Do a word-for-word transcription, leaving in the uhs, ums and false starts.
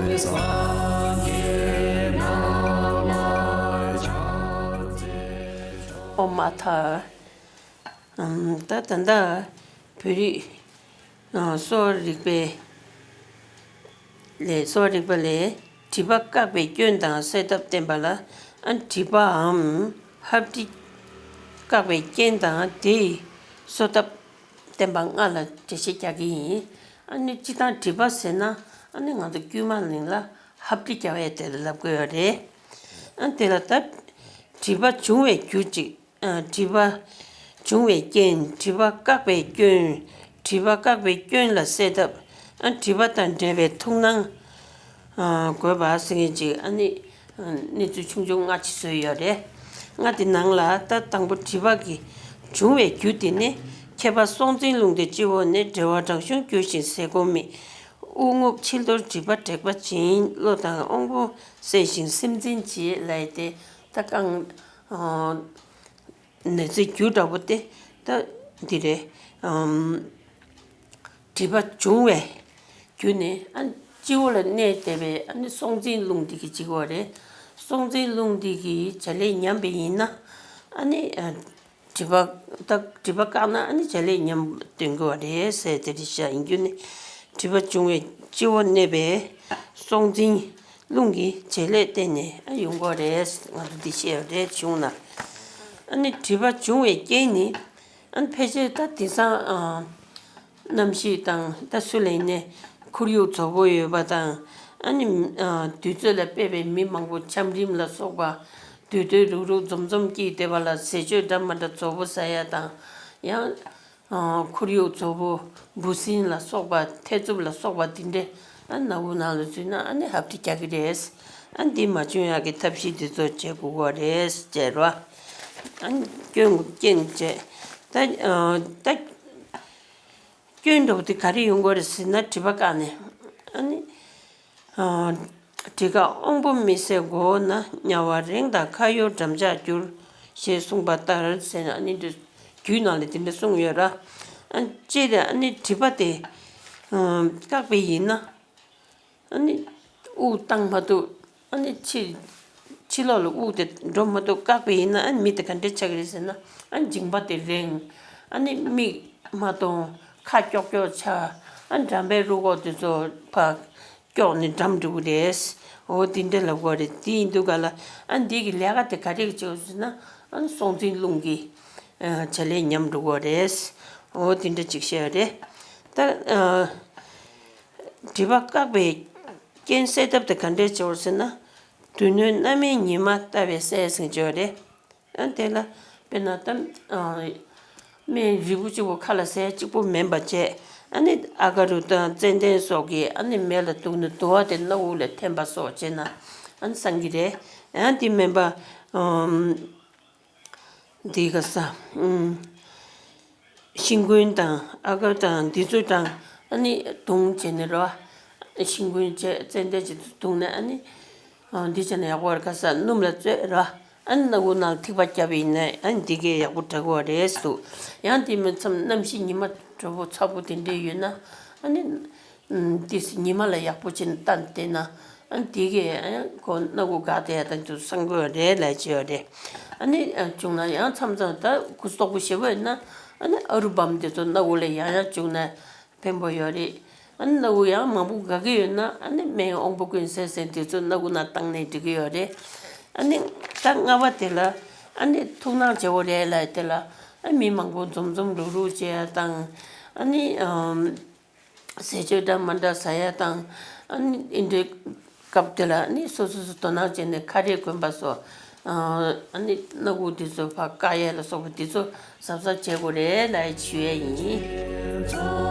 ཨོཾ་ཨ་ཐ། ཨམ། ད་ད་ལྟ་བོད་རིག་ཨ། གསོ་བ་རིག་པའི་ལས། གསོ་བ་རིག་པ་ལས་སྒྲིབ་པ་བཀག་པའི་སྐྱོན་དང་སེལ་ཐབས་བསྟན་པ་ལ། ཨ། སྒྲིབ་པའམ་ཧབ་སྦྲིད་བཀག་པའི་རྐྱེན་དང་དེའི་གསོ་ཐབས་བསྟན་པ་ལྔ་ལ་འགྲེལ་བཤད་རྒྱག་གི་ཡིན། ཨ་ནི་སྤྱིར་བཏང་སྒྲིབ་པ་ཟེར་ན། ཨ་ནི་ང་ཚོ་དཀྱུས་མ་གླིང་ལ་ཧབ་སྦྲིད་རྒྱག་ཡས་དེ་ལ་ལབ་དགོས་ཡོད་རེད། ཨ། དེ་ལ་ད་སྒྲིབ་པ་འབྱུང་བའི་རྒྱུ་གཅིག་ཨ། སྒྲིབ་པ་འབྱུང་བའི་རྐྱེན། སྒྲིབ་པ་བཀག་པའི་སྐྱོན། སྒྲིབ་པ་བཀག་པའི་སྐྱོན་ལ་སེལ་ཐབས། ཨ། སྒྲིབ་པ་དང་འབྲེལ་བའི་ཐུགས་སྣང་། ཨ། དགོས་པ་ཟེར་མཁན་ཅིག་ཨ་ནི་གནས་ཚུལ་ཆུང་ཆུང་ལྔ་ཅིག་བཟོས་ཡོད་རེད། ལྔ་དེ་ནང་ལ་ད་དང་པོ་སྒྲིབ་པ་གི་འབྱུང་བའི་རྒྱུ་དེ་ནི། ཁྱད་པར་སྲོག་འཛིན་རླུང་དེ་སྤྱི་བོ་ནས། འབྲེལ་བ་བྲག་གཞུང་རྒྱུ་ཞིང་ཟས་གོ་མེད། དབུགས་རྔུབ་ཕྱི་ལྡོར་སྒྲིབ་པ་དྲེགས་པ་འབྱིན། གློ་དང་དབང་པོ་གསལ་ཞིང་སེམས་འཛིན་བྱེད་ལབ་ཡས་དེ། ད་རྐང་། ཨ། ནད་རྩའི་རྒྱུ་འདྲ་པོ་དེ་ད་འདི་རེད། ཨམ། སྒྲིབ་པ་འབྱུང་བའི་རྒྱུ་ནི། ཨ། སྤྱི་བོ་ལ་གནས་བསྡད་པའི། ཨ་ནི་སྲོག་འཛིན་རླུང་འདི་གིས་བྱེད་ཀྱི་ཡོད་རེད། སྲོག་འཛིན་རླུང་འདི་གིས་བྱ་ལས་ཉམས་པ་ཡིན་ན། ཨ་ནི། ཨ། སྒྲིབ་པ། ད་སྒྲིབ་པ་བཀག་ན་ཨ་ནི་བྱ་ལས་ཉམས་སྟོན་གྱི་ཡོད་རེད་ཟེར། དེ་རེད་ཤག་ཡིན་རྒྱུ་ནི། སྒྲིབ་པ་འབྱུང་བའི་སྤྱི་བོར་གནས་པའི་སྲོག་འཛིན་རླུང་གི་བྱེད་ལས་བརྟེན་ནས་ཨ་ཡོང་གི་ཡོད་རེད། ང་ཚོ་འདི་བཤད་ཡོད་རེད་གཞུང་ན། ཨ་ནི་སྒྲིབ་པ་འབྱུང་བའི་རྐྱེན་ནི། ཨ་ནི་ཕལ་ཆེར་ད་དེང་སང་། ཨ། གནམ་གཤིས་དང་ད་སུ་ལ་ཡིན་ནའི་ཁོར་ཡུག་བཙོག་པོ་ཡོད་པ་དང་། ཨ་ནི། ཨ། དུས་ཚོད་ལ་དཔག་པའི་མི་མང་པོ་ཆམ་རིམས་ལ་སོགས་པ། དུས་དུས་རུག་རུག་འཛོམས་འཛོམས་སྐྱེས་བསྡད་པ་ལ། ཟས་སྤྱོད་འདྲ་མི་འདྲ་བཙོག་པོ་ཟ་ཡ་དང་། ཡང་། ཨ། ཁོར་ཡུག་བཙོག་པོ། འབུ་སྲིན་ལ་སོགས་པ། ཐེ་ཚོམ་ལ་སོགས་པ་དེ་འདྲས། ཨ། སྣ་བུག་ནང་ལ་འཛུལ་ན་ཨ་ནི་ཧབ་སྦྲིད་རྒྱག་གི་རེད། ཨ། འདི་མ་བྱུང་ཡག་གི་ཐབས་ཤེས་འདི་ཚོ་བྱེད་དགོས་པ་རེད་ཟེར་བ། ཨ། སྐྱོན་རྐྱེན་བྱས། ད། ཨ། ད། སྐྱོན་འདྲ་པོ་དེ་ག་རེ་ཡོང་གི་རེད་ཟེར་ན། སྒྲིབ་པ་བཀག་ནས། ཨ་ནི། ཨ། སྒྲིབ་བཀག་དབང་པོ་མི་བཟད་མགོ་བོ་ན། དམྱལ་བ་རེངས་དང་ཁ་ཡོ་འགྲམ་ལྕག་འགྱུར། ཞེས་གསུངས་པ་ལྟར་ཟེར་ནས། ཨ་ནི་འདི་རྒྱུད་ནང་ལ་དེ་འདྲ་གསུངས་ཡོད་ར། ཨ། ཅེས་དེ། ཨ་ནི་སྒྲིབ་པ་དེ། ཨ། བཀག་པ་ཡིན་ན། ཨ་ནི། དབུགས་བཏང་མ་ཐུབ། ཨ་ནི་ཕྱི། ཕྱི་ལོགས་ལ་དབུགས་དེ་འགྲོ་མ་ཐུབ་བཀག་པ་ཡིན་ན། ཨ་ནི་མི་དེ་ག་འདྲ་ཆགས་ཀྱི་རེད་ཟེར་ན། ཨ་ནི་མཇིང་པ་དེ་རེངས། ཨ་ནི་མིག་མ་མཐོང་། ཁ་ཀྱོག་ཀྱོག་ཆགས། ཨ་ནི་འགྲམ་པའི་རུས་ཁོག་དེ་ཚོ་ཕར་ཀྱོག་ནས་འགྲམ་འགྲོ་གི་རེད། འོ་དེ་འདྲ་ལབ་དགོས་རེད། དེ་ཡིན་དུས་ག་ལ། ཨ་ནི་འདི་གི་ལས་ཀ་དེ་ག་རེ་བྱེད་དགོས་ཟེར་ན། ཨ་ནི་སྲོག་འཛིན་རླུང་གི། ཨ། བྱ་ལས་ཉམས་འགྲོ་གི་རེད། འོ་དེ་འདྲ་ཅིག་བཤད་ཡོད་རེད། ད། ཨ། སྒྲིབ་པ་བཀག་པའི་རྐྱེན་སེལ་ཐབས་དེ་ག་འདྲས་བྱེད་དགོས་ཟེར་ན། མདུན་གནོན་སྣ་མིན་ཉི་མ་ལྟ་བུའི་སེལ་ཟེར་གྱི་ཡོད་རེད། ཨ། དེ་ལ་དཔེར་ན་ད། ཨ། སྨན་རིལ་བུ་གཅིག་པོ་ཁ་ལ་ཟས་གཅིག་པོ་མིན་པ་བྱས། ཨ་ནི་ཨ་ག་རུ་དང་ཙན་དན་སོགས་ཀྱིས་ཨ་ནི་མེ་ལ་གཏུགས་ནས་དུ་བ་དེ་སྣ་བུག་ལ་འཐེན་པ་སོགས་བྱས་ན་ཨ་ནི་སངས་ཀྱི་རེད། ཡང་དེ་མིན་པ། ཨམ། འདི་ག་ས། ཨུམ། ཤིང་ཀུན་དང་ཨ་ག་དང་འདི་ཚོ་དང་ཨ་ནི་བརྡུངས་བྱས་ནས་རོ། ཤིང་ཀུན་བྱས། ཙན་དན་བྱས་བརྡུངས་ནས། ཨ་ནི། ཨ། འདི་བྱས་ན་ཡག་པོ་རེད། ག་ས། སྣུམ་ལ་བཙོས་རོ། ཨ་ནི་སྣ་བུག་ནང་ཐིགས་པ་བརྒྱབ་པ་ཡིན་ན་ཨ་ནི་འདི་གས་ཡག་པོ་དྲག་པོ་རེད་འདུག་ཡང་དེ་མིན་མཚམས་གནམ་གཤིས་ཉི་མ་དྲོ་པོ་ཚ་པོ་དེ་འདྲས་ཡོད་ན། ཨ་ནི། ཨུམ། ཏིས་ཉི་མ་ལ་ཡག་པོ་བྱས་ནས་བལྟས་བསྡད་ན། ཨ་ནི་དེ་གས་ཨ་ཁོ་སྣ་ཁུག་འགག་བསྡད་ཡ་དང་དུ་སངས་དགོས་རེད་ལབ་བྱས་ཡོད་རེད། ཨ་ནི་ཨ་བྱུང་ན་ཡང་མཚམས་མཚམས་ད་གུ་དོག་པོ་ཞེ་པོ་ཡོད་ན། ཨ་ནི་ཨ་རུ་བམ་དེ་ཚོ་སྣ་ཁུག་ལ་ཡང་ཡང་བྱུགས་ན་ཕན་པོ་ཡོད་རེད། ཨ་ནི་སྣ་ཁུག་ཡང་མང་པོ་འགག་གི་ཡོད་ན། ཨ་ནི་སྨན་དབང་པོ་ཀུན་གསལ་ཟེར་དེ་ཚོ་སྣ་ཁུག་ནང་བཏང་ནས་འགྲིག་གི་ཡོད་རེད། ཨ་ནི་ད་ལྔ་པ་དེ་ལ་ཨ་ནི་ཐུགས་སྣང་བྱེད་དགོས་རེད་ལབ་དེ་ལ། ཨ། མི་མང་པོ་འཛོམས་འཛོམས་རུག་རུག་བྱེད་ཡ་དང་། ཨ་ནི། ཨམ། ཟས་སྤྱོད་འདྲ་མི་འདྲ་ཟ་ཡ་དང་། ཨ་ནི་འདི་འདྲའི་སྐབས་དེ་ལ་ཨ་ནི་སོ་སོ་སོ་དོ་སྣང་བྱས་ནས་ཁ་རས་གོན་པ་སོགས། ཨ། ཨ་ནི་སྣ་ཁུག་འདི་ཚོ་ཕར་བཀག་ཡ་ལ་སོགས་པ་འདི་ཚོ་གཟབ་གཟབ་བྱེད་དགོས་རེད་ལབ་ཞུ་ཡ་ཡིན།